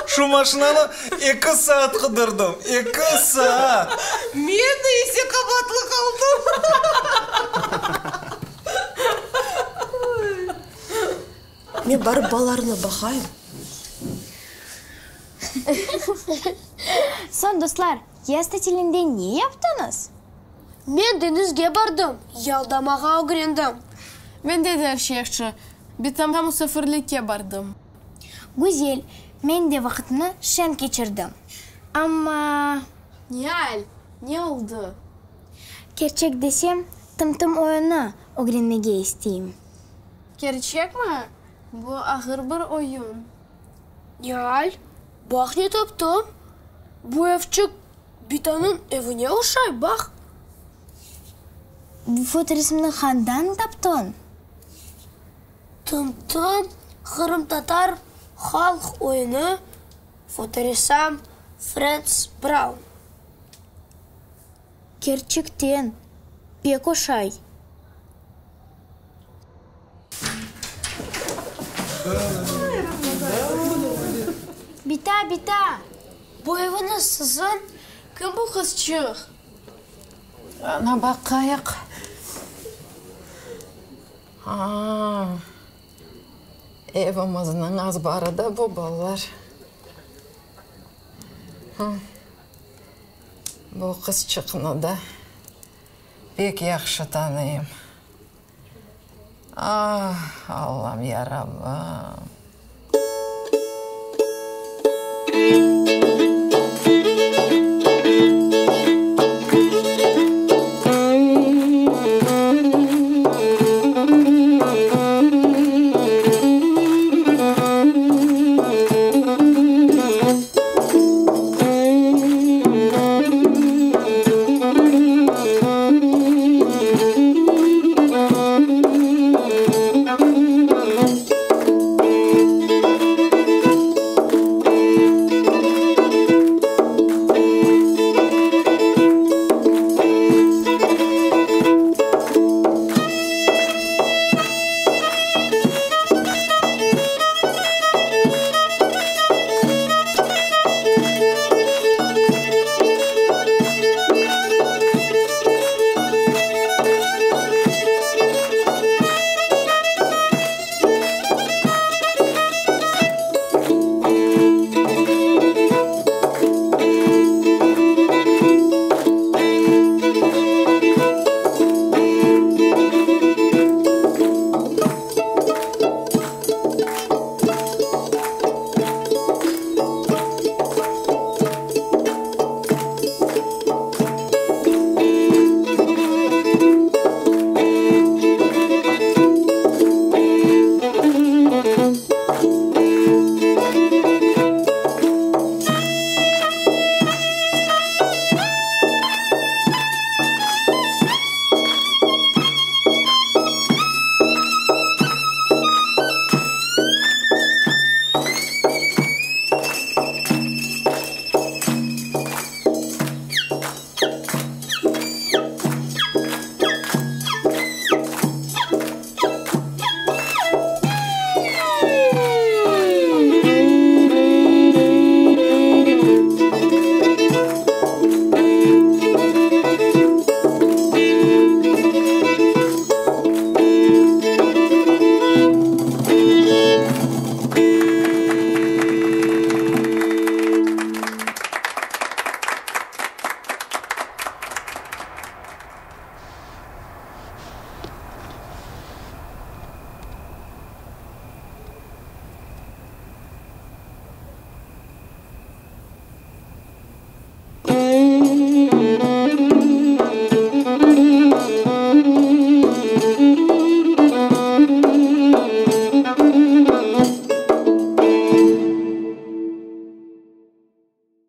Şu maşinanı eki saat qıdırdım, eki saat! Men de ise qabaatlı qaldım. Men barıp balalarına baqayım. Soñ, dostlar, yaz tatilinde ne yaptıñız? Men deñizge bardım, yaldamağa ögrendim. Mende de er şey yahşı, bitamğa musafirlikke bardım. Güzel, men de vaqıtnı şeñ keçirdim. Amma. Nial, ne oldı? Kerçek desem, Tım-tım oyunı ögrenmege isteyim. Kerçekmi? Bu ağır bir oyun. Nial, baq ne taptım! Bu evçik bitanıñ evine oşay, baq! Bu fotoresimni qandan taptıñ? Tım-tım qırımtatar halq oyunı, fotoressam Frens Braun. Kerçekten, pek oşay. Bita, bita! Bu eviñiz siziñ? Kim bu qızçıq? Ana, baqayıq. A-a, evimizniñ azbarı da bu, balalar. Bu qızçıqnı da pek yahşı tanıyım. Ah, Allam, ya Rabbim!